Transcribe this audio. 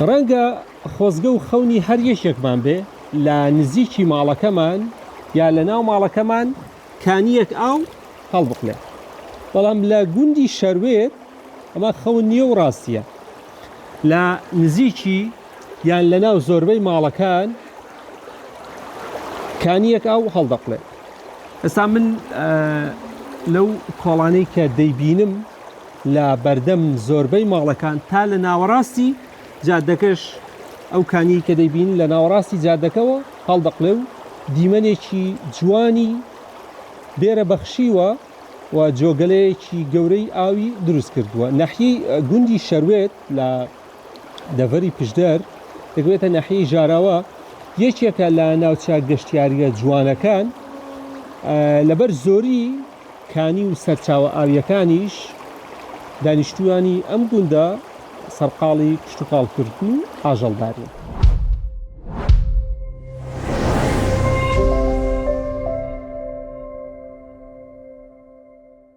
ڕەنگە خۆزگە و خەونی هەر یەکێکمان بێ لە نزیکی ماڵەکەمان یا لە ناو ماڵەکەمان کانییەک ئاو هەڵبقلێ، بەڵام لە گوندی شەروێت ئەمە خەون نییە و ڕاستییە. لە نزیکی یان لە ناو زۆربەی ماڵەکان کانییەک ئاو هەڵدەقڵێ. ئێستا من لەو کۆڵانەی کە دەیبینم لە بەردەم زۆربەی ماڵەکان تا لە ناوەڕاستی جادەکەش ئەو کانیەی کە دەیبینن لە ناوەڕاستی جادەکەوە هەڵدەقڵێ و دیمەنێکی جوانی بێرە بەخشیوە و جۆگەلەیەکی گەورەی ئاوی دروست کردووە. ناحیەی گوندی شەروێت لە دەڤەری پشدەر دەکەوێتە ناحیەی ژاراوە، یەکێکە لە ناوچە گەشتیارییە جوانەکان، لەبەر زۆری کانی و سەرچاوە ئاوییەکانیش دانیشتووانی ئەم گوندە سەرقاڵی کشتوکاڵکردن و ئاژەڵدارین.